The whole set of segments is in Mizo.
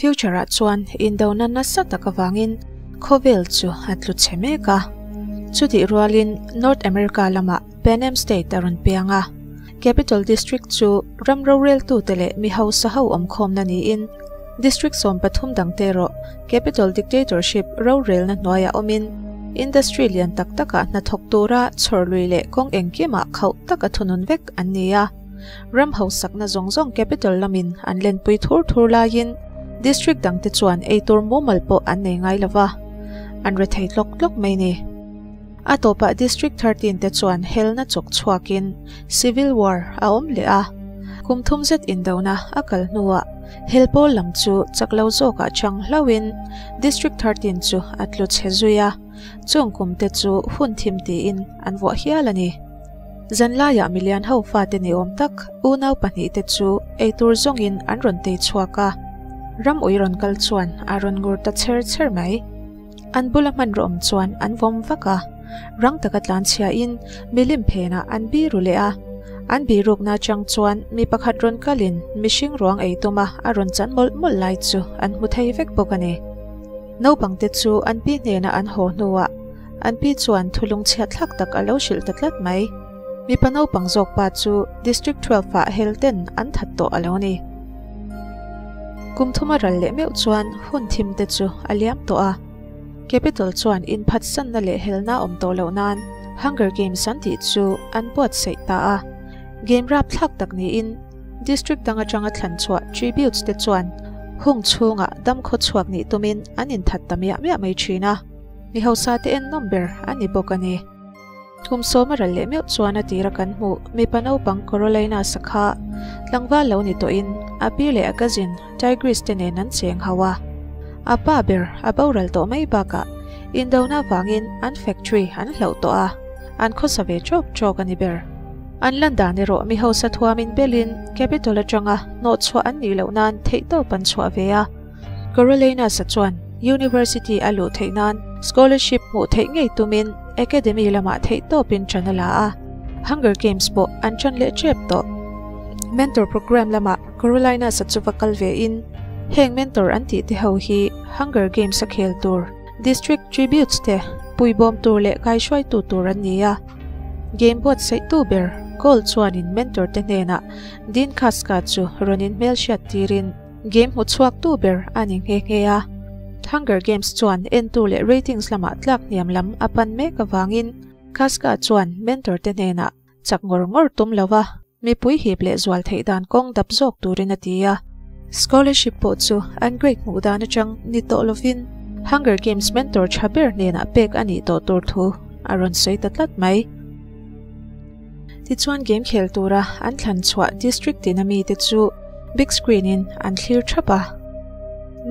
Future ah chuan indona nasa tak avangin khawvel chu a tlu chhe mek a. Chutih rualin North America lamah Panem State a rawn piang a. Capital District chu ram roreltute leh mi hausa ho awmkhawmna niin District 13 dangte erawh Capital Dictatorship rorelna hnuaiah awmin industry lian tak takah hnathawk tura chhawrlui leh kawng engkimah khauh taka thunun vek an ni a. Ram hausakna zawng zawng Capital lamin an lenpui thur thur laiin District dangte chuan eitur mumal pawh an nei ngai lova, an rethei tlawk tlawk mai ni. A tawpah District 13 te chuan helna chawk chhuakin Civil War a awm leh a, kum thum zet indona a kal hnuah hel pawl lam chu chak lo zawkah chang hlauhin District 13 chu a tlu chhe zui a, chung kum te chu hun thim tiin an vuah hial a ni. Zanlaiah milian ho fate ni awm tak unau pahnihte chu eitur zawngin an rawn tei chhuak a, ram ui rawn kal chuan a rawn ngur ta chher chher mai. An bula hmanraw awm chuan an vawm vak a, rang taka tlanchhiain milim phenah an biru leh a. An birukna atang chuan mi pakhat rawn kalin mihring ruang ei tuma a rawn chan mawlh mawlh lai chu an hmu thei vek bawk a ni. Naupangte chu an pi hnenah an haw hnuah an pi chuan thulung chhiat thlak tak a lo hrilh ta tlat mai. Mipa naupang zawk pa chu District 12 ah hel ten an that tawh a lo ni. Kum thuma ral leh meuh chuan hun thim te chu a liam tawh a. Capital chuan inphatsanna leh helna awm tawh loh nan Hunger Games an tih chu an buatsaih ta a. Game rapthlak tak niin District dang atanga thlan chhuah tributes te chuan hung chhungah dam khaw chhuak nih tumin an inthat ta miah miah mai thin a. Mi hausa te en nawm ber a ni bawk a ni. Kum sawma ral leh meuh chuan a tira kan hmuh mipa naupang Carolina sakha tlangval lo ni tawhin a pi leh a cousin Tigris te nen an cheng ho a. A pa ber a boral tawh mai bakah indona avangin an factory an hloh tawh a, an khawsa ve chawk chawk a ni ber. An lan dan erawh mi hausa thuamin belin Capitol atanga hnawhchhuah an nih loh nan theihtawp an chhuah ve a. Carolina-sa chuan University a luh theih nan scholarship hmuh theih ngei tumin Academy lamah theihtawpin ṭan a la a, Hunger Games pawh an ṭan leh ṭep tawh. Mentor program lamah Carolina-sa chu va kal ve in, heng mentor an tih te ho hi Hunger Games a khel tur District Tributes te puibawm tur leh kaihruaitu tur an ni a. Game buatsaihtu ber Cole chuanin mentor te hnenah Dean Kaska chu rawn inhmelhriat tirin, Game hmu chhuaktu ber a ni nghe nghe a. Hunger Games chuan entu leh ratings lamah tlak hniam lam a pan mek avangin Kaska chuan mentor te hnenah chak ngawr ngawr tum lo a, mipui hip leh zual theih dan kawng dap zawk turin a ti a. Scholarship pawh chu an grade hmuh dan atang ni tawh lovin Hunger Games mentor tha ber hnenah pek a nih tawh tur thu a rawn sawi ta tlat mai. Tichuan game khel tura an thlan chhuah district tina mite chu big screen in an thlir thap a.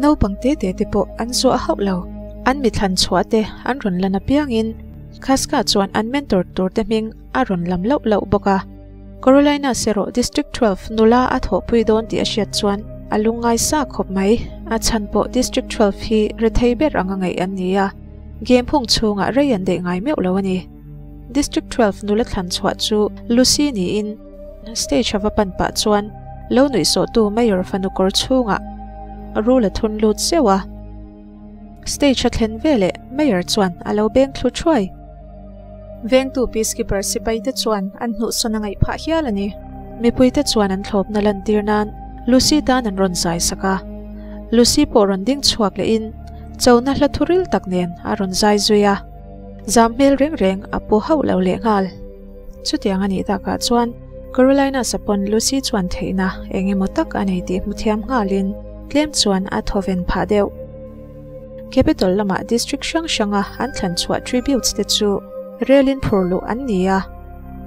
Naupang te te te pawh an zuah hauh lo. An mi thlan chhuah te an rawn lan apiangin Khaska chuan an mentor tur te hming a rawn lam loh loh bawk a. Carolina erawh District 12 nula a thawhpui dawn tih a hriat chuan a lungngai sa khawp mai. A chhan pawh District 12 hi rethei ber anga ngaih an ni a, game hung chhungah rei an daih ngai meuh lo a ni. District 12 nula thlan chhuah chu Lucy niin stage a va pan pah chuan lo nuihsawhtu Mayor fanu kawr chhungah rul a thun lut zeuh a. Stage a thlen veleh Mayor chuan a lo beng thlu thuai. Vengtu peacekeeper sipai te chuan an hnuhsawn a ngaih phah hial a ni. Mipui te chuan an thlawpna lantir nan Lucy tan an rawn zai sak a. Lucy pawh rawn ding chhuak lehin chona hla thuril tak nen a rawn zai zui a. Zam hmel reng reng a pu hauh lo leh nghal. Chutiang a nih takah chuan Carolina sapawn Lucy chuan theihna eng emaw tak a nei tih hmu thiam nghalin tlem chuan a thawven phah deuh. Capitol lamah district hrang hranga an thlan chhuah tributes te chu relin phur luh an ni a.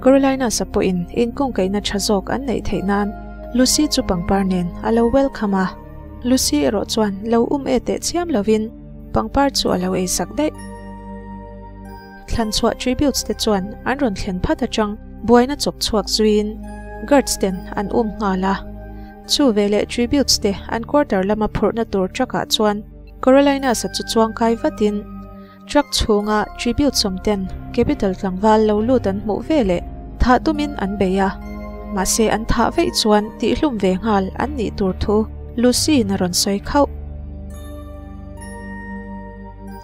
Carolina sapawhin inkawngkaihna tha zawk an neih theih nan Lucy chu pangpar nen a lo welcome a. Lucy erawh chuan lo um e teh chiam lovin pangpar chu a lo ei sak daih. Thlan chhuah tributes te chuan an rawn thlen phat atang buaina chawp chhuak zuiin guards ten an um nghal a. Chu veleh tributes te an quarter lama phurhna tur truck ah chuan Carolina sa chu chuang kai vatin truck chhunga tribute sawm ten capital tlangval lo lut an hmuh veleh thah tumin an bei a. Mahse an thah veih chuan tihhlum ve nghal an nih tur thu Lucy in a rawn sawi khauh.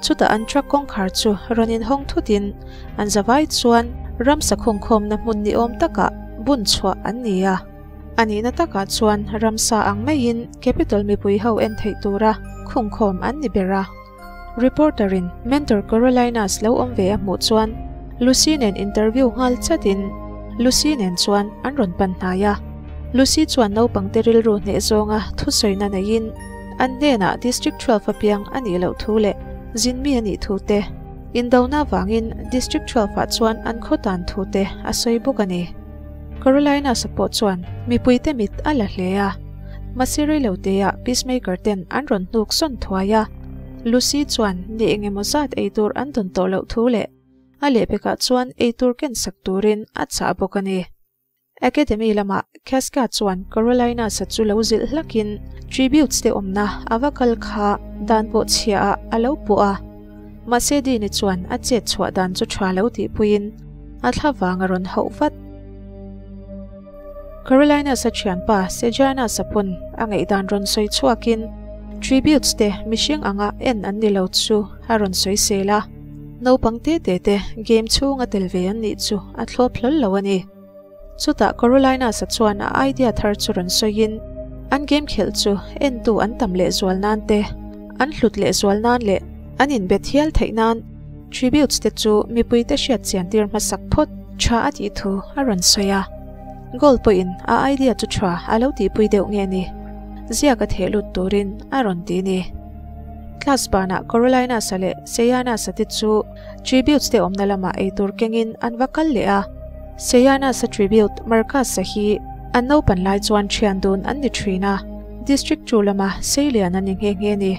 Chutah an truck kawngkhar chu rawn inhawng thutin an zavai chuan ramsa khungkhawmna hmun ni awm takah bun chhuah an ni a. A nihna takah chuan ramsa ang maiin Capitol mipui ho en theih tura khungkhawm an ni ber a. Reporter in Mentor Corolinas lo awm ve a hmuh chuan Lucy nen interview nghal chatin Lucy nen chuan an rawn pan hnai a. Lucy chuan naupangte rilru hneh zawnga thusawina neiin an hnenah District 12 apiang a nih loh thu leh zinmi a nih thu te, indona vangin District 12 ah chuan an khaw tan thu te a sawi bawk a ni. Carolinas-a pawh chuan mipuite mit a la hle a, mahse reiloteah Peacemaker ten an rawn hnuk sawn thuai a. Lucy chuan ni engemaw zat eitur an dawn tawh loh thu leh a lehpekah chuan eitur ken sak turin a chah bawk a ni. Academy lamah Casca chuan Carolinas-a chu lo zilh hlakin tributes te awmna a va kal kha dan pawh chhiaah a lo puh a. Mahse Dean-i chuan a chet chhuah dan chu tha lo tihpuiin a thla vang a rawn hauh vat. Carolinas-a thianpa Sejanus-a pawn a ngaihdan rawn sawi chhuakin tributes te mihring anga en an ni lo chu a rawn sawi sel a. Naupang te te te game chhunga tel ve an nih chu a thlawp hlawl lo a ni. Chutah Carolinas-a chuan a idea thar chu rawn sawiin an game khelh chu entu an tam lehzual nan te, an hlut lehzual nan leh an inbet hial theih nan tributes te chu mipuite hriat chian tir hmasak phawt tha a tih thu a rawn sawi a. Gold pawhin a idea chu tha a lo tihpui deuh nge ni? Ziak a theh lut turin a rawn ti ni. Class banah Carolinas-a leh Seyanas-a te chu Tributes te awmna lamah eitur kengin an va kal leh a. Seyanas-a tribute Marcus-a hi an naupan lai chuan thian dun an ni thin a, District 2 lama seilian a ni nghe nghe ni.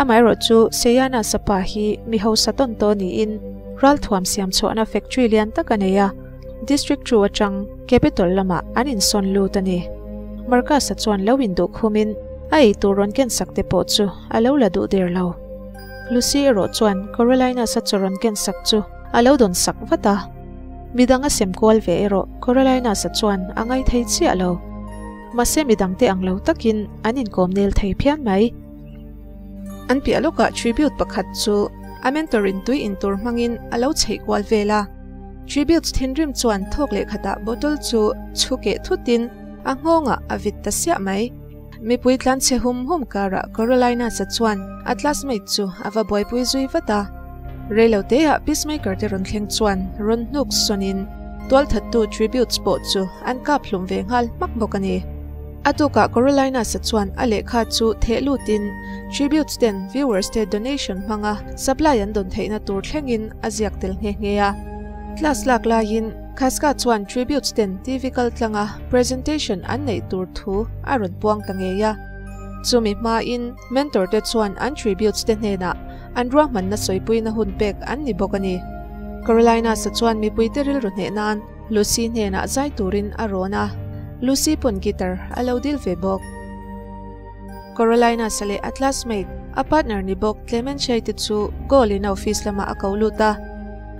Amaherawh chu Seyanas-a pa hi mi hausa tawn tawh niin ralthuam siam chhuahna factory lian tak a nei a, District 2 atang Capitol lamah an insawn lut a ni. Marcus-a chuan lo induh khumin a eitur rawn kensak te pawh chu a lo la duh der lo. Lucy erawh chuan Coralinas-a chaw rawn ken sak chu a lo dawn sak vat a. Midang a sem kual ve erawh Coralinas-a chuan a ngai thei chiah lo. Mahse midangte ang lo takin an inkawm nel thei phian mai. An piah lawkah tribute pakhat chu a mentor-in tui in tur hmangin a lo chheih kual vel a. Tribute thinrim chuan thawk leh khatah bottle chu chhu keh thutin a nghawngah a vit ta siah mai. Mipui tlanchhe hum hum karah Carolina-sa chuan a classmate chu a va buaipui zui vat a. Reiloteah Peacemaker te rawn thleng chuan rawn hnuk sawnin tualthattu Tributes pawh chu an kap hlum ve nghal hmak bawk a ni. A tukah Carolina-sa chuan a lehkha chu theh lutin Tributes ten viewers te donation hmanga supply an dawn theihna tur thlengin a ziak tel nghe nghe a. Class lak laiin Khaska chuan Tributes ten TV kal tlanga presentation an neih tur thu a rawn puang ta ngei a. Chumi hmain mentor te chuan an Tributes te hnenah an ruahmanna sawipuina hun pek an ni bawk a ni. Carolina-sa chuan mipuite rilru hneh nan Lucy hnenah zai turin a rawn a, Lucy pawn guitar a lo dil ve bawk. Carolina-sa leh a classmate, a partner ni bawk Clementia te chu Goal in a office lamah a ko lut a.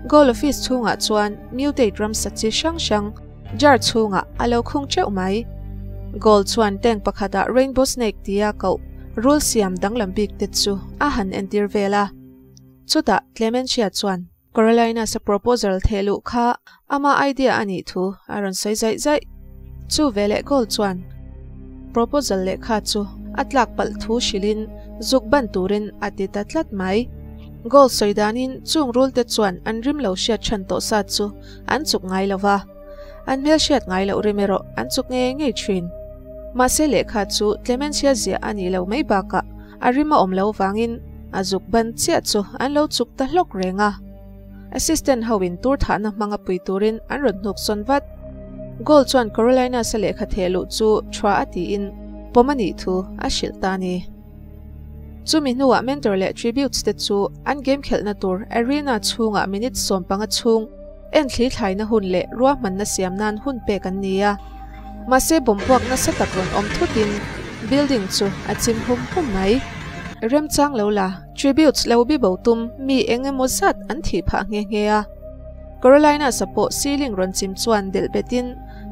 Goal office chhungah chuan mutate ramsa chi hrang hrang jar chhungah a lo khung teuh mai. Goal chuan tank pakhatah rainbow snake tia koh rul siam danglam bik te chu a han entir vel a. Chutah Clementia chuan Carolina-sa proposal theh luh kha ama idea a nih thu a rawn sawi zaih zaih. Chu veleh Goal chuan proposal lehkha chu a tlak palh thu hrilhin zuk ban turin a ti ta tlat mai. Goal sawi danin chung rulte chuan an rim lo hriat chhan tawh sa chu an chuk ngai lo va, an hmel hriat ngai loh rim erawh an chuk ngei ngei thin. Mahse lehkha chu Clementia ziah a nih loh mai bakah a rim a awm lo vangin a zuk ban chiah chu an lo chuk ta hlawk reng a. Assistant ho in tur thahna hmanga pui turin an rawn hnuk sawn vat. Goal chuan Carolinas-a lehkha theh luh chu tha a tiin pawm a nih thu a hrilh ta a ni. Chumi hnuah Mentor leh Tributes te chu an game khelhna tur arena chhungah minute 15 chhung enthli thlaina hun leh ruahmanna siam nan hun pek an ni a. Mahse bomb puak nasa tak rawn awm thutin building chu a chim hum hum mai. Remchang lo la, Tributes lo bi bo tum mi eng emaw zat an thih phah nghe nghe a. Carolina-sa pawh ceiling rawn chim chuan delh betin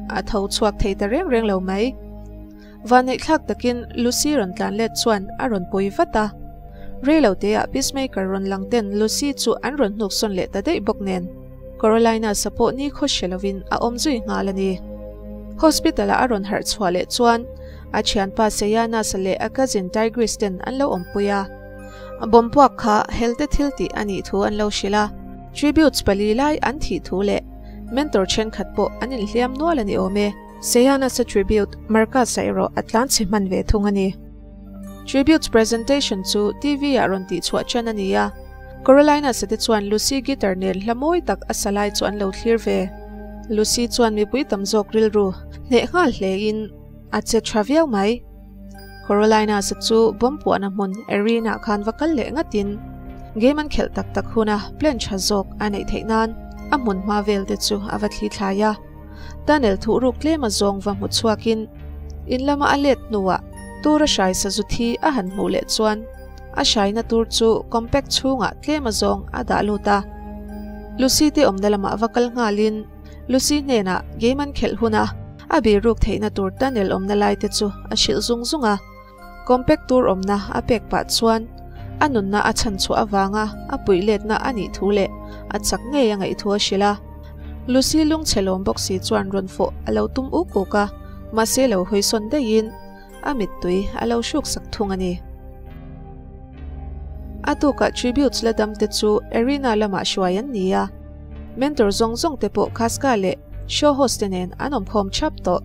a tho chhuak thei ta reng reng lo mai. Vaneihthlak takin Lucy rawn tlan let chuan a rawn pawi vat a. Reilo teah Peacemaker rawn lang ten Lucy chu an rawn hnuk sawn leh ta daih bawk nen Coralina sa pawh ni khaw hre lovin a awm zui nghal a ni. Hospital-a a rawn harh chhuah leh chuan a thianpa Sejanus-a leh a cousin Tigris ten an lo awmpui a. Bomb puak kha helte thil tih a nih thu an lo hrilh a, tributes pali lai an thih thu leh mentor thenkhat pawh an inhliam nual a ni awm e. Sejanus-a tribute Marcus-a erawh a tlan chhe hman ve thung a ni. Tributes presentation chu TV-ah rawn tihchhuah ṭan a ni a, Corallinus-a te chuan Lucy guitar nen hla mawi tak a sa lai chu an lo thlir ve. Lucy chuan mipui tam zawk rilru hneh nghal hlein a che ṭha viau mai. Corallinus-a chu bomb puahna hmun arena khan va kal leh ngatin game an khelh tak tak huna plan ṭha zawk a neih theih nan a hmun hma vel te chu a va thli thlai a. Tunnel thuhruk tlem a zawng va hmu chhuakin in lama a let hnuah tur a hrai sazu thi a han hmuh leh chuan a hraina tur chu compact chhungah tlem a zawng a dah lut a. Lucy te awmna lamah va kal nghalin Lucy hnenah game an khelh huna a biruk theihna tur tunnel awmna lai te chu a hrilh zung zung a. Compact tur awmna a pek pah chuan a nunna a chhan chhuah avanga a puih letna a nih thu leh a chak ngei a ngaih thu a hrilh a. Lucy lungchhe lawm bawk si chuan rawn fawh a lo tum uk uk a, mahse lo hawi sawn daihin a mittui a lo hruk sak thung a ni. A tukah tributes la dam te chu arena lamah hruai an ni a, mentor zawng zawng te pawh Khaska leh show host te nen an awmkhawm thap tawh.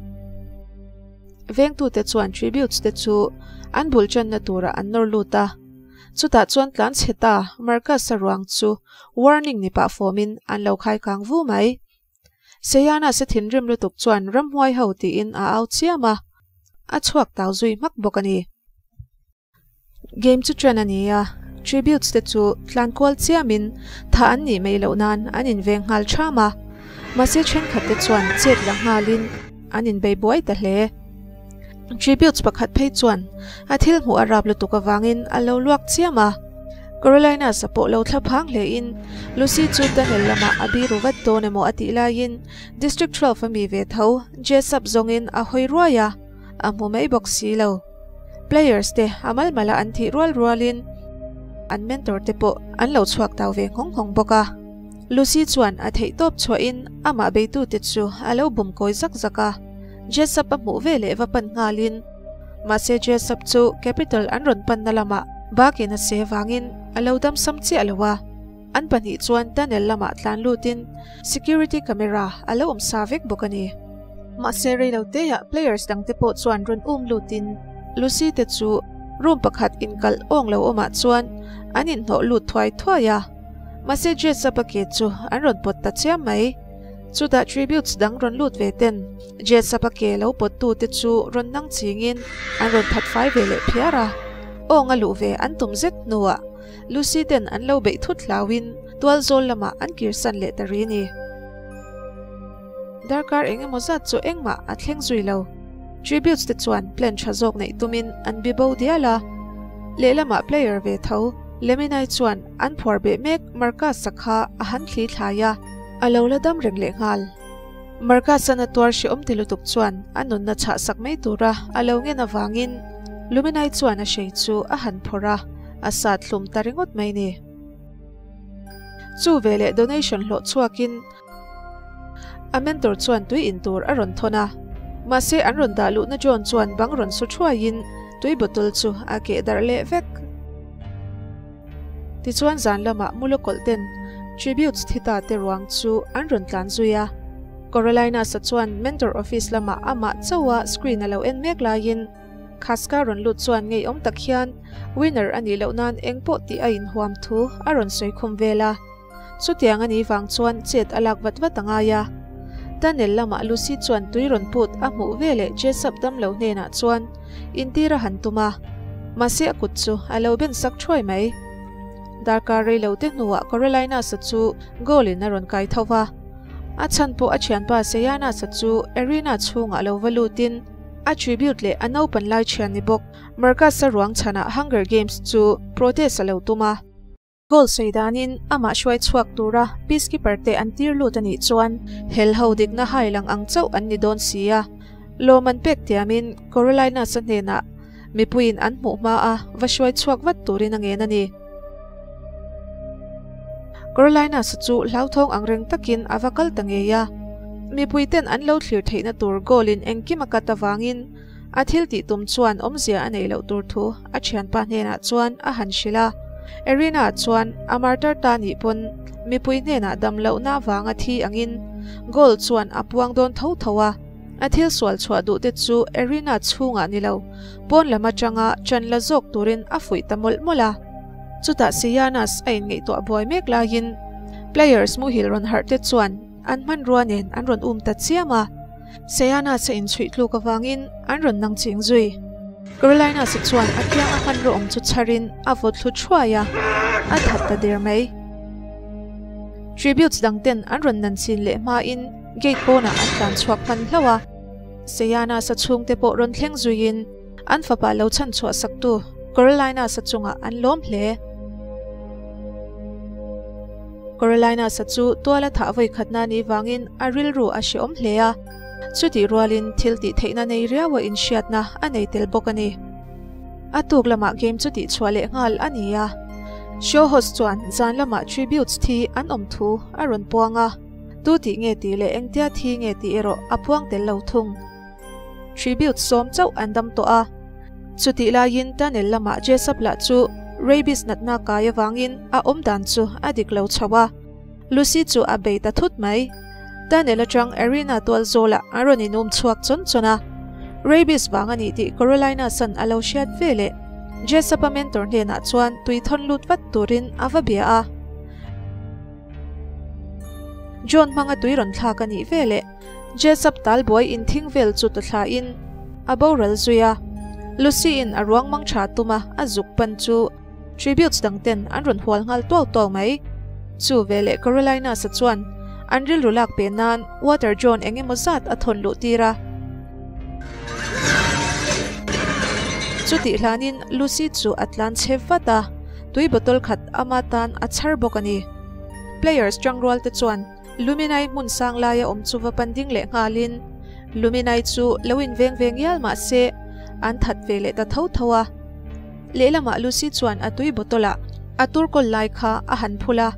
Vengtute chuan tributes te chu an bul channa turah an nawr lut a, chutah chuan tlan chhe ta Marcus-a ruang chu warning ni pah fawmin an lo khai kang vu mai. Sejanus-a thinrim lutuk chuan ramhuai ho tiin a au chiam a, a chhuak tau zui hmak bawk a ni. Game chu ṭan a ni a, tributes te chu tlan kual chiamin tha an nih mai loh nan an inveng nghal ṭham a, mahse ṭhenkhat te chuan chet la nghalin an inbei buai ta hle. Tributes pakhat phei chuan a thil hmuh a rap lutuk avangin a lo luak chiam a, Coriolanus-a pawh lo thla phang hlein Lucy chu tunnel lamah a biru vat dawn emaw a tih laiin District 12 a mi ve tho Jessup zawngin a hawi ruai a, a hmu mai bawk si lo. Players te a mal mala an thih rual rualin an mentor te pawh an lo chhuak tau ve nghawng nghawng bawk a. Lucy chuan a theih tawp chhuahin amah beitute chu a lo bum kawi zak zak a, Jessup a hmuh veleh va pan nghalin mahse Jessup chu Capital an rawn panna lamah bakin a se vangin a lo dam sam chiah lo a. An pahnih chuan tunnel lamah tlan lutin security camera a lo awm sa vek bawk a ni. Mahse reiloteah players dangte pawh chuan rawn um lutin Lucy te chu room pakhat inkalh awng lo awmah chuan an inhnawh lut thuai thuai a. Mahse Jessup-a ke chu an rawn pawt ta chiam mai. Chutah tributes dang rawn lut ve ten Jessup-a ke lo pawttute chu rawn nang chingin an rawn that fai ve leh phiar a. Awng a luh ve an tum zet hnuah Lucy ten an lo beih thut hlauin tualzawl lamah an kirsan leh ta ri ni. Darkar eng emaw zat chu engmah a thleng zui lo. Tributes te chuan plan tha zawk neih tumin an bi bo dial a. Lehlamah player ve tho Leminai chuan an phuar beh mek Marcus-a kha a han thli thlai a, a lo la dam reng leh nghal. Marcus-an a tuar hrehawm ti lutuk chuan a nunna chhah sak mai tura a lo ngen avangin Luminai chuan a hrei chu a han phawrh a. A sat hlum ta ringawt mai ni. Chu veleh donation hlawh chhuakin a mentor chuan tui in tur a rawn thawn a. Mahse an rawn dah luhna John chuan bang rawn su thuaiin tui bottle chu a keh darh leh vek. Tichuan zan lamah Mulukawlh ten tributes thi ta te ruang chu an rawn tlan zui a. Corallinus-a chuan mentor office lamah amah chauha screen a lo en mek laiin, Khaska rawn lut chuan ngeiawm tak hian winner a nih loh nan eng pawh tih a inhuam thu a rawn sawi khum vel a. Chutiang a nih vang chuan chet a lak vat vat a ngai a. Tunnel lamah Lucy chuan tui rawn put a hmuh veleh Jessup damlo hnenah chuan intir a han tum a, mahse a kut chu a lo ben sak thuai mai. Darkar reilo te hnuah Corallinus-a chu goal in a rawn kai tho va. A chhan pawh a thianpa Sejanus-a chu arena chhungah lo va lutin, A tribute leh a naupan lai thian ni bawk. Marcus-a ruang chhanah Hunger Games chu protest a lo tum a. Goal sawi danin amah hruai chhuak tura peacekeeper te an tir lut a nih chuan hel ho dikna hai lang ang chauh an ni dawn si a. Lawm an pek tiamin Coriolanus-a hnenah Mipuiin an hmuh hma a va hruai chhuak vat turin a ngen a ni. Coriolanus chu hlauthawng ang reng takin a va kal ta ngei a. Mipuiten an lo thlir theihna tur goal in engkim a cut avangin a thil tih tum chuan awmzia a neih loh tur thu a thianpa hnenah chuan a han hrilh a. Arena chuan a martyr ta nih pawn mipui hnenah dam lohna avanga thi angin goal chuan a puang dawn tho tho a. A thil sual chhuah duh te chu arena chhungah ni lo, pawn lam atanga chan la zawk turin a fuih ta mawlh mawlh a. Chutah Sejanus a inngaihtuah buai mek laiin players muhil rawn harh te chuan an hmanrua nen an rawn um ta chiam a. Sejanus a inchhuih tluk avangin an rawn nang ching zui. Coriolanus chuan a kianga hmanraw awm chu chharin a vaw thlu thuai a, a that ta der mai. Tributes dang ten an rawn nan chin leh hmain Gate pawnah an tlan chhuak hman hlauh a, Seiana sa chhungte pawh rawn thleng zuiin an fapa lo chhan chhuah saktu Carolina sa chungah an lawm hle. Carolina sa chu tuala thah vawi khatna ni vangin a rilru a hrehawm hle a, chutih rualin thil tih theihna nei riaua inhriatna a nei tel bawk a ni. A tuk lamah game chu tih chhuah leh nghal a ni a, show host chuan zan lamah tributes thi an awm thu a rawn puang a. Tu tih nge tih leh engtia thi nge tih erawh a puang tel lo thung. Tribute sawm chauh an dam tawh a. Chutih laiin tunnel lamah Jessup lah chu rabies natna kai avangin a awm dan chu a dik lo chho a. Lucy chu a bei ta thut mai. Tunnel atang arena tual zawlah an rawn inum chhuak chawn chawn a. Rabies vang a nih tih Carolina san a lo hriat ve leh Jessup-a mentor hnenah chuan tui thawn lut vat turin a va bia a. John hmanga tui rawn thlak a nih veleh Jessup talbuai inthing vel chu ta thlain a boral zui a. Lucy-in a ruang mang tha tum a, a zuk pan chu tributes dang ten an rawn hual nghal tuau tuau mai. Chu veleh Carolina-sa chuan an rilru lak pe nan water John eng emaw zat a thawn luh tir a. Chutih hlanin Lucy chu a tlan chhe vat a. Tui bottle khat ama tan a chhar bawk a ni. Players tangrual te chuan Luminai hmun sang laia awm chu va pan ding leh nghalin Luminai chu lo in veng ve ngial mah se an that ve leh ta tho tho a. Lehlamah Lucy chuan a tui bottle ah a tur kawl lai kha a han phul a.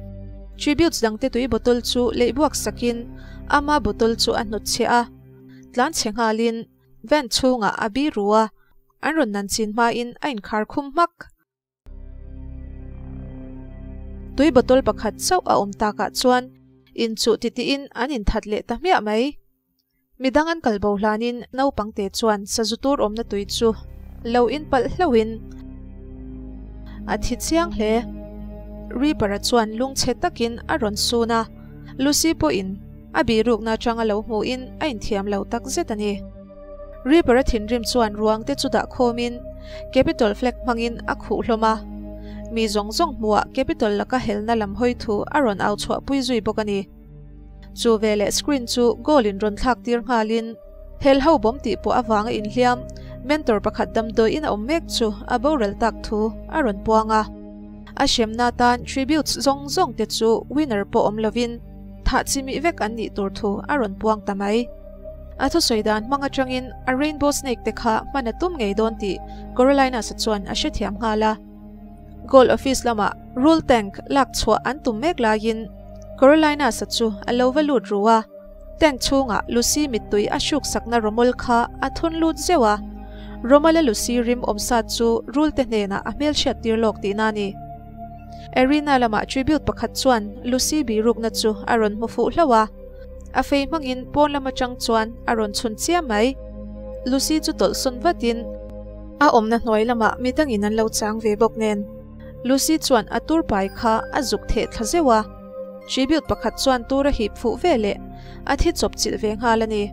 Tributes dangte tui bottle chu leihbuak sakin ama bottle chu a hnutchhiah a. Tlan chhe nghalin van chhungah a bi ru a, an rawn nan chin hmain a inkhar khum hmak. Tui bottle pakhat chauh a awm takah chuan inchuh titiin an inthat leh ta hmiah mai. Midang an kal bo hlanin naupangte chuan sazu tur awmna tui chu lo inpalh hlauhin a thi chiang hle. Reaper-a chuan lungchhe takin a rawn sun a, Lucy pawhin a bihrukna atanga lo hmuhin a inthiam lo takzet a ni. Reaper-a thinrim chuan ruang te chu dah khawmin Capitol flag hmangin a khuh hlawm a. Mi zawng zawng hmuhah Capitol laka helna lam hawi thu a rawn au chhuahpui zui bawk a ni. Chu veleh screen chu goal in rawn thlak tir nghalin hel ho bawm tih pawh avanga inhliam mentor pakhat damdawiin a awm mek chu a boral tak thu a rawn puang a. A hremna tan tributes zawng zawng te chu winner pawh awm lovin thah chimih vek an nih tur thu a rawn puang ta mai. A thusawi dan hmang atangin a rainbow snake te kha hman a tum ngei dawn tih Coriolanus-a chuan a hrethiam nghal a. Gold office lamah rule tank lak chhuah an tum mek laiin Coriolanus-a chu a lo va lut ru a, tank chhungah Lucy mittui a hruksakna rawmawl kha a thun lut zeuh a. Rawmawla Lucy rim awmsa chu rule te hnenah a hmelhriat tir lawk tihna a ni. Arena lamah tribute pakhat chuan Lucy bihrukna chu a rawn hmu fuh hlauh a. A fei hmangin pawn lam atang chuan a rawn chhun chiam mai. Lucy chu tawlhsawn vatin a awmna hnuai lamah mi dangin an lo chang ve bawk nen. Lucy chuan a tur pai kha a zuk theh thla zeuh a. Tribute pakhat chuan tur a hip fuh ve leh a thi chawp chilh ve nghal a ni.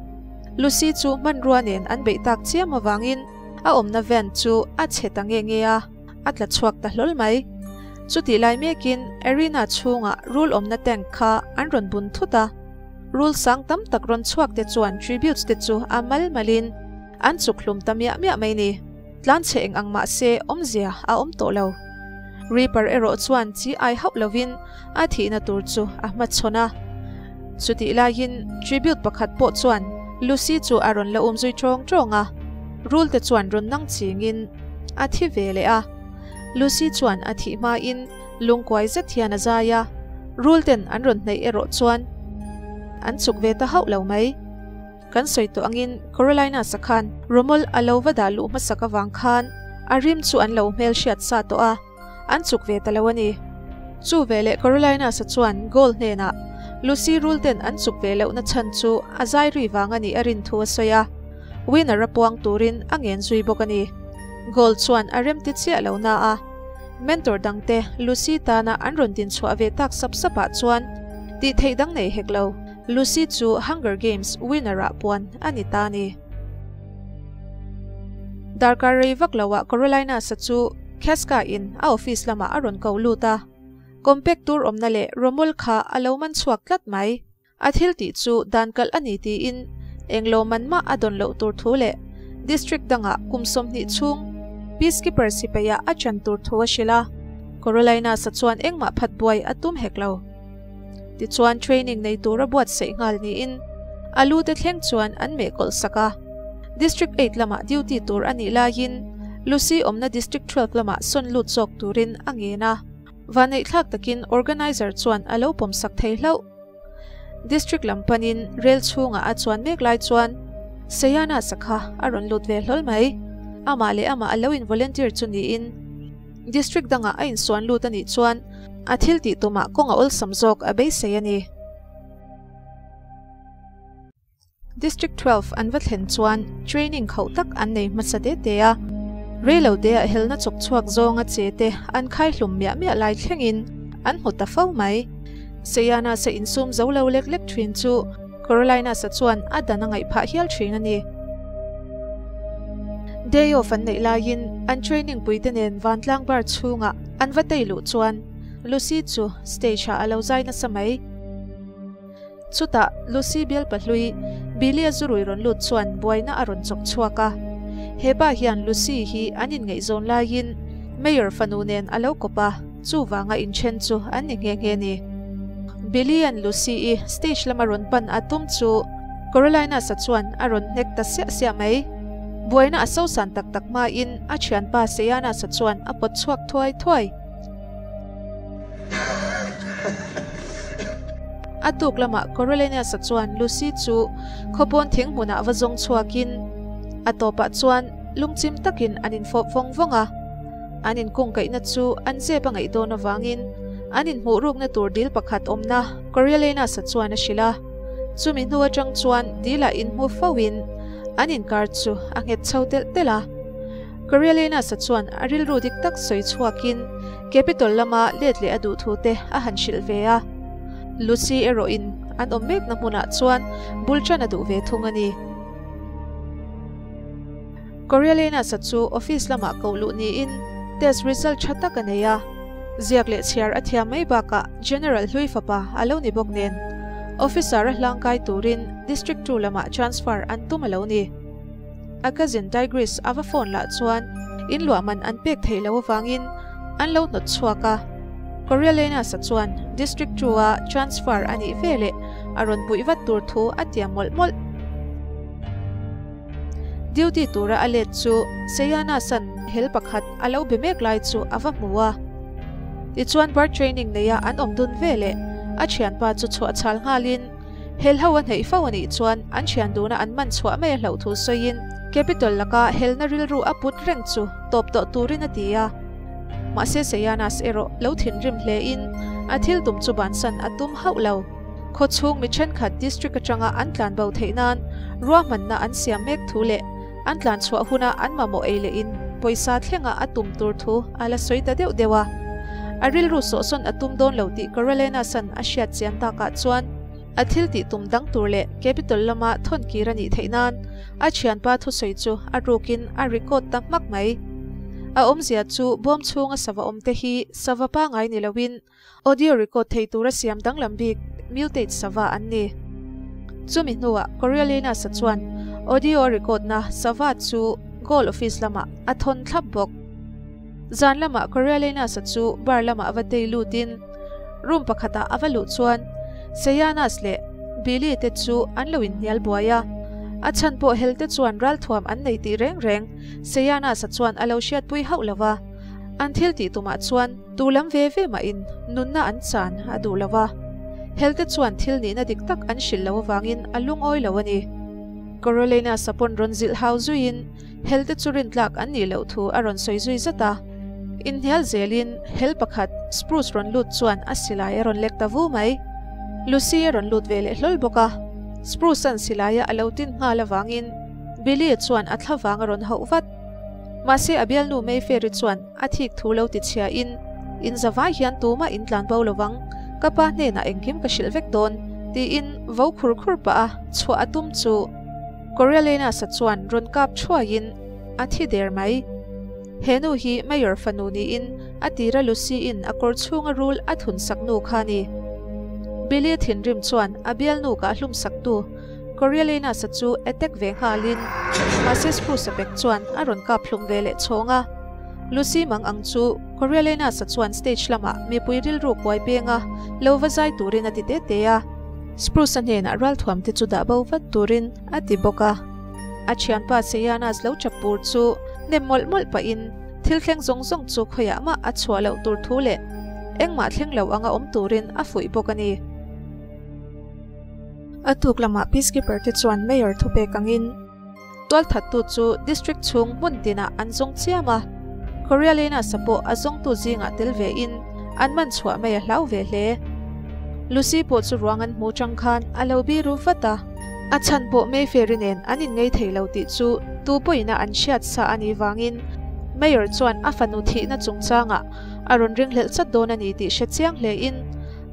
Lucy chu hmanrua nen an beih tak chiam avangin a awmna van chu a chhe ta nge nge a. A tla chhuak ta hlawl mai. Chutih lai mekin arena chhungah rul awmna tank kha an rawn bun thut a. Rul sang tam tak rawn chhuak te chuan tributes te chu a mal malin an chuk hlum ta miah miah mai ni. Tlanchhe eng ang mah se awmzia a awm tawh lo. Reaper erawh chuan chi ai hauh lovin a thihna tur chu a hmachhawn a. Chutih laiin tribute pakhat pawh chuan Lucy chu a rawn la umzui tawng tawng a. Rul te chuan rawn nang chingin. a thi ve leh a. Lucy chuan a thih hmain lungkuai zet hian a zai a, rul ten an rawn hnaih erawh chuan an chuk ve ta hauh lo mai. Kan sawi tawh angin Carolina sakhan Romol a lo va dah luh hmasak avang khan a rim chu an lo hmel hriat sa tawh a, an chuk ve ta lo a ni. Chu veleh Carolina sa chuan Gold hnenah Lucy rul ten an chuk ve lohna chhan chu a zai ri vang a nih a rin thu a sawi a, winner a puang turin a ngen zui bawk a ni. Gold chuan a remti chiah lo na a, mentor dangte Lucy tana an rawn din chhuah ve tak sap sapah chuan tih theih dang nei hek lo. Lucy chu Hunger Games winner-ah puan a ni ta a ni. Darkar rei vak loah Carolina sa chu Casca in a office lamah a rawn ko lut a. Compact tur awmna leh rawmawl kha a lo man chhuak tlat mai. A thil tih chu dan kalh a ni tiin englo man mah a dawn loh tur thu leh district dangah kum 20 chhung peacekeeper sipaiah a chan tur thu a hrilh a. Carolina sa chuan engmah phat buai a tum hek lo. Tichuan training nei tura buatsaih nghal niin a lu te thleng chuan an meh kawlh sak a. District 8 lamah duty tur a nih laiin Lucy awmna District 12 lamah sawn lut zawk turin a ngen a. Vaneihthlak takin organizer chuan a lo pawm sak thei hlauh. District lam panin rel chhungah a chuan mek lai chuan Sayana sakha a rawn lut ve hlawl mai. Amah leh amah a lo in volunteer chu niin District dangah a insuan lut a nih chuan a thil tih tumah kawng a awlsam zawk a beisei a ni. District 12 an va thlen chuan training khauh tak an nei hmasa te te a, reilo te ah helna chawk chhuak zawnga che te an khai hlum miah miah lai thlengin an hmu ta fo mai. Seiana sa insum zo lo lek lek thin chu Carolina sa chuan a dan a ngaih phah hial thin a ni. Day off an neih laiin an training puite nen vantlang bar chhungah an va tei luh chuan Lucy chu stage ah a lo zai nasa mai. Chutah Lucy bial pahlui Billy a zurui rawn lut chuan buaina a rawn chawk chhuak a. Hepa hian Lucy hi an inngaihzawn laiin Mayor fanu nen a lo kawp a, chuvanga inthen chu an ni nghe nghe ni. Billy an Lucy i stage lama rawn pan a tum chu Carolina sa chuan a rawn hnek ta siah siah mai. Buaina a sosan tak tak hmain a thianpa Seiana sa chuan a pawt chhuak thuai thuai. A tuk lamah Carolina sa chuan Lucy chu khawpawn thing hmunah va zawng chhuakin a tawpah chuan lungchim takin an infawp vawng vawng a. An inkungkaihna chu an zep a ngaih dawn avangin an inhmuh rukna tur dil pakhat awmna Coriolanus sa chuan a hrilh a. Chumi hnu atang chuan dilah inhmu foin an inkar chu a nghet chho telh telh a. Coriolanus sa chuan a rilru dik tak sawi chhuakin Capitol lama let leh a duh thu te a han hrilh ve a. Lucy erawhin an awm mekna hmunah chuan bul tan a duh ve thung a ni. Coriolanus-a chu office lamah koh luh niin test result tha tak a nei a. Ziak leh chhiar a thiam mai bakah General hlui fapa a lo ni bawk nen officer a hlangkai turin District 2 lamah transfer an tum a lo ni. A cousin Tigris a va phone lah chuan in luah man an pek theih loh avangin an lo hnawt chhuak a. Coriolanus-a chuan District 2 a transfer a nih veleh a rawn puih vat tur thu a tiam mawlh mawlh. Duty tura a let chu Seiana san hel pakhat a lo be mek lai chu a va hmu a. Tichuan bird training neia an awm dun veleh a thianpa chu chhuah chhal nghalin hel ho a hneih fo a nih chuan an thian duna an man chhuah mai a hlauh thu sawiin Capitol laka helna rilru a put reng chu tawp tawh turin a ti a. Mahse Seianas erawh lo thinrim hlein a thil tum chu bansan a tum hauh lo. Khawchhung mi thenkhat district atanga an tlan bo theih nan ruahmanna an siam mek thu leh an tlan chhuah huna an mamawh ei leh in pawisa thlenga a tum tur thu a la sawi ta deuh deuh a. A rilru sawhsawn a tum dawn lo tih Carolena san a hriat chian takah chuan a thil tih tum dang tur leh Capitol lama thawn kir a nih theih nan a thianpa thusawi chu a rukin a record ta hmak mai. A awmzia chu bawm chhunga sava awm te hi sava pangai ni loin Audio record thei tura siam danglam bik mutate sava an ni. Chumi hnuah Coriolanus-a chuan audio record na sava chu Goal office lamah a thawn thlap bawk. Zan lamah Coriolanus-a chu bar lamah va tei lutin room pakhatah a va luh chuan Sejanus leh Billy te chu an lo inhnial buai a. A chhan pawh helte chuan ralthuam an nei tih reng reng Sejanus-a chuan a lo hriatpui hauh lo va. An thil tih tumah chuan tu lam ve ve mahin nunna an chan a duh lo va. Helte chuan thil nihna dik tak an hrilh lo avangin a lungawi lo a ni. Coriolanus-a pawn rawn zilh hau zuiin Helte chu rintlak an nih loh thu a rawn sawi zui zat a. Inhnial zelin hel pakhat Spruce rawn lut chuan a silai a rawn lek ta vu mai. Lucy a rawn lut ve leh hlawl bawk a. Spruce-a'n silaia a lo tin nghal avangin Billy-a chuan a thla vang a rawn hauh vat. Mahse a bialnu Mayfair-i chuan a thik thu lo ti chhiain, In zavai hian tumah in tlan bo lovang, ka pa hnenah engkim ka hrilh vek dawn, tiin vo khur khur pah a chhuah a tum chu. Coriolanus-a chuan rawn kap thuaiin a thi der mai. He nu hi Mayor fanu niin a tira Lucy-in a kawr chhunga rul a thun sak nu kha a ni. Billy thinrim chuan a bialnu kah hlum saktu Coriolanus-a chu attack ve nghalin mahse Spruce-a pek chuan a rawn kap hlum ve leh chhawng a. Lucy mang ang chu Coriolanus-a chuan stage lamah mipui rilru kuai penga lo va zai turin a ti te te a. Spruce-a hnenah ralthuam te chu dah bo vat turin a ti bawk a. A thianpa Sejanus lo chap pur chu nem mawlh mawlh pahin thil thleng zawng zawng chu khawiah mah a chhuah loh tur thu leh engmah thleng lo anga awm turin a fuih bawk a ni. A tuk lamah peacekeeper te chuan Mayor thupek angin Tualthattu chu district chhung hmun tinah an zawng chiam a, Coriolanus-a pawh a zawngtu zingah tel ve in an man chhuah mai a hlau ve hle. Lucy pawh chu ruang an hmu chang khan a lo biru vat a, a chhan pawh Mayfair-i nen an inngei thei lo tih chu tu pawhin a an hriat sa a nih vangin Mayor chuan a fanu thihna chungchangah a rawn ringhlelh chat dawn a ni tih hre chiang hle in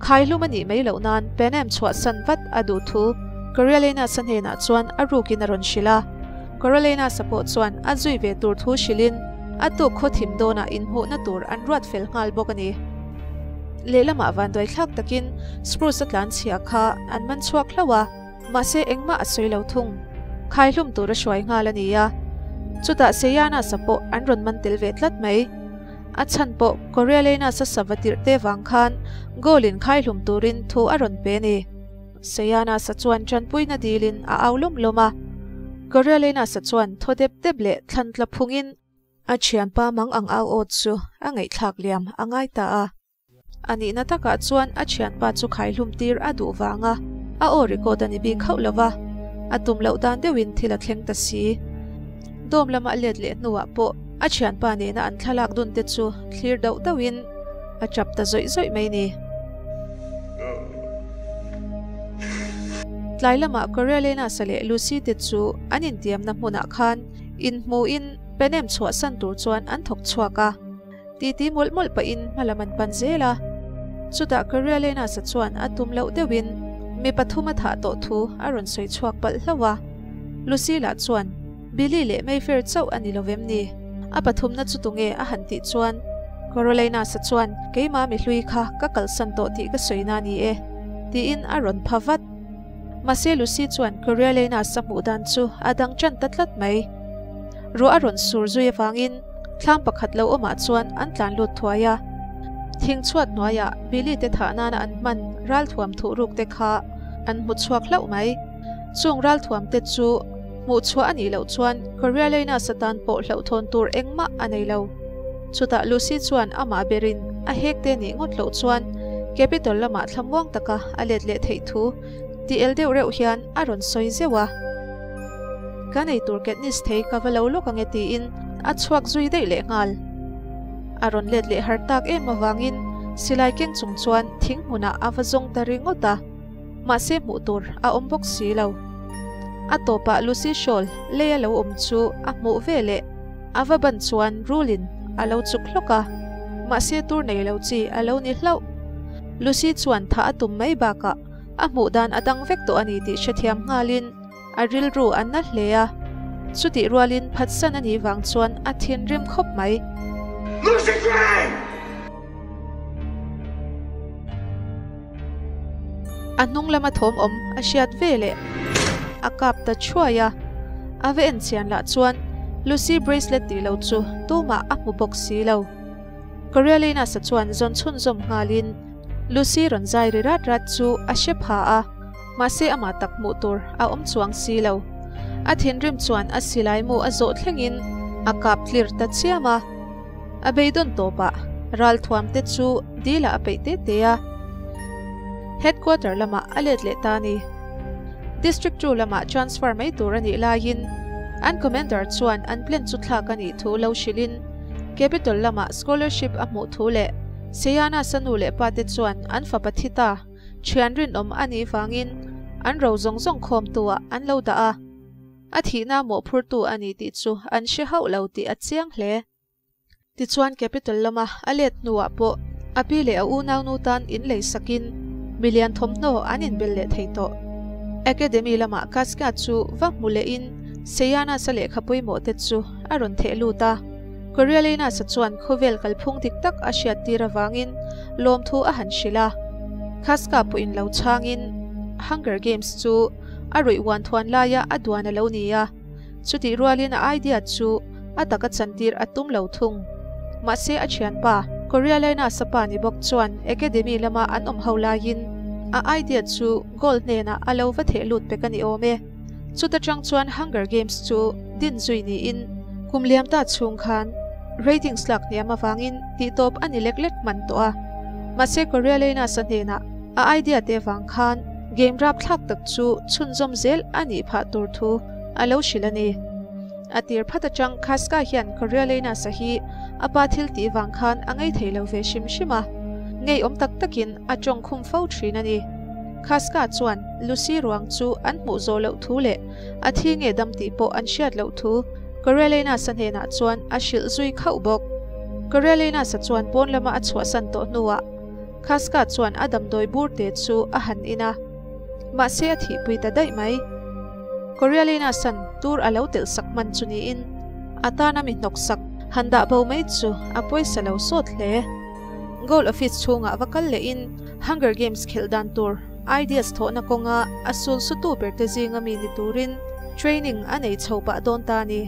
Khaihlum a nih mai loh nan Panem chhuahsan vat a duh thu Coriolanus-a hnenah chuan a rukin a rawn hrilh a. Coriolanus-a pawh chuan a zui ve tur thu hrilhin a tuk khaw thim dawnah inhmuhna tur an ruat fel nghal bawk a ni. Lehlamah vanduai thlak takin Spruce-a tlanchhia kha an man chhuak hlauh a, mahse engmah a sawi lo thung. Khaihlum tur a hruai nghal a ni a, chutah Sejanus-a pawh an rawn man tel ve tlat mai. A chhan pawh Coriolanus-a sava tirh te vang khan goal in khaihlum turin thu a rawn pe a ni. Sejanus-a chuan tanpuina dilin a au lawm lawm a. Coriolanus-a chuan thaw dep dep leh thlan tla phungin a thianpa mang ang au awt chu a ngaihthlak liam a ngai ta a. A nihna takah chuan a thianpa chu khaihlum tir a duh vanga a aw record a ni bik hauh lo va, a tum loh dan deuhin thil a thleng ta si. Dawm lama a let leh hnuah pawh a thianpa nena an thlalak dun te chu thlir dauh dauhin a tap ta zawih zawih mai ni. Tlai lamah Coriolanus-a leh Lucy te chu an intiamna hmunah khan inhmuhin Panem chhuahsan tur chuan an thawk chhuak a. Titi mawlh mawlh pahin hmalam an pan zel a. Chutah Coriolanus-a chuan a tum loh deuhin mi pathum a thah tawh thu a rawn sawi chhuak palh hlauh a. Lucy lah chuan, Billy leh Mayfair chauh a ni lo vem ni? A pathumna chu tunge a han tih chuan Coriolanus-a chuan, Keimah mi hlui kha ka kalsan tawh tih ka sawi na ni e, tiin a rawn pha vat. Mahse Lucy chuan Coriolanus-a hmuh dan chu a dang ṭan ta tlat mai. Ruah a rawn sur zui avangin thlam pakhat lo awmah chuan an tlan lut thuai a. Thing chhuat hnuaiah Billy te thah nana an hman ralthuam thuh ruk te kha an hmu chhuak hlauh mai. Chung ralthuam te chu hmuh chhuah a nih loh chuan Coriolanus atan pawh hlauhthawn tur engmah a nei lo. Chutah Lucy chuan amah berin a hek te nih ngawt loh chuan Capitol lamah thlamuang taka a let leh theih thu ti el deuh reuh hian a rawn sawi zeuh a. Ka nei tur Katniss thei ka va lo lawk ange tiin a chhuak zui daih leh nghal. A rawn let leh har tak em avangin silai keng chung chuan thing hmunah a va zawng ta ringawt a, mahse hmuh tur a awm bawk si lo. A tawpah Lucy Shawl lei a lo awm chu a hmuh ve leh a va ban chuan rulin a lo chuk hlawk a, mahse tur nei lo chi a lo ni hlauh. Lucy chuan thah a tum mai bakah a hmuh dan a dang vek tawh a ni tih hrethiam nghalin, A rilru a na hle a, chutih rualin phatsan a nih vang chuan a thinrim khawp mai. Lucy Gray! A hnung lama thawm awm a hriat ve leh a kap ta thuai a, a va en chian lah chuan Lucy bracelet tih lo chu tumah a hmu bawk si lo. Coriolanus-a chuan zawn chhunzawm nghalin Lucy rawn zai ri rat rat chu a hre pha a. Mahse amah tak hmuh tur a awm chuang si lo. A thinrim chuan a silai mu a zawh thlengin a kap tlir ta chiam a. A beidawn tawpah ralthuam te chu dilah a peih te te a. Headquarter lamah a let leh ta a ni. District 2 lamah transfer mai tur a nih laiin an commander chuan an plan chu thlak a nih thu lo hrilhin Capital lamah scholarship a hmuh thu leh Seyana sanu leh pa te chuan an fapa thi ta thian rinawm a nih vangin an ro zawng zawng khawm tuah an lo dah a. A thihna mawhphurtu a ni tih chu an hre hauh lo tih a chiang hle. Tichuan Capital lama a let hnuah pawh a pi leh a unaunu tan in lei sakin milian thawmhnaw an inbel leh thei tawh. Academy lamah Casca chu va hmu lehin Seianus-a lehkha pawimawh te chu a rawn theh lut a. Coriolanus-a chuan khawvel kalphung dik tak a hriattir avangin lawmthu a han hrilh a. Casca pawhin lo chhangin Hunger Games chu a ruih uan thuan laia a duan a lo ni a. Chutih rualin a idea chu a taka chantir a tum lo thung. Mahse a thianpa, Coriolanus-a pa ni bawk chuan Academy lama an awm ho laiin a idea chu goal hnenah a lo va theh lut pek a ni awm e. Chuta tang chuan Hunger Games chu din zui niin kum liam ta chhung khan ratings lak hniam avangin tihtawp a ni lek lek hman tawh a. Mahse Coriolanus-a hnenah a idea te vang khan game rapthlak tak chu chhunzawm zel a nih phah tur thu a lo hrilh a ni. A tir phat atang Casca hian Coriolanus-a hi a pa thil tih vang khan a ngei thei lo ve hrim hrim a, ngeiawm tak takin a tawng khum fo thin a ni. Casca chuan Lucy ruang chu an hmuh zawh loh thu leh a thi nge dam tih pawh an hriat loh thu Coriolanus-a hnenah chuan a hrilh zui khauh bawk. Coriolanus-a chuan pawn lama a chhuahsan tawh hnuah Casca chuan a damdawi bur te chu a han in a, mahse a thihpui ta daih mai. Coriolanus san tur a lo telh sak hman chu niin a tana mi hnawk sak han dah bo mai chu a pawisa lo sawt hle. Goal office chhungah va kal lehin Hunger Games khelh dan tur ideas thawhna kawnga a sul sutu berte zinga mi ni turin training a nei chho pah dawn ta a ni.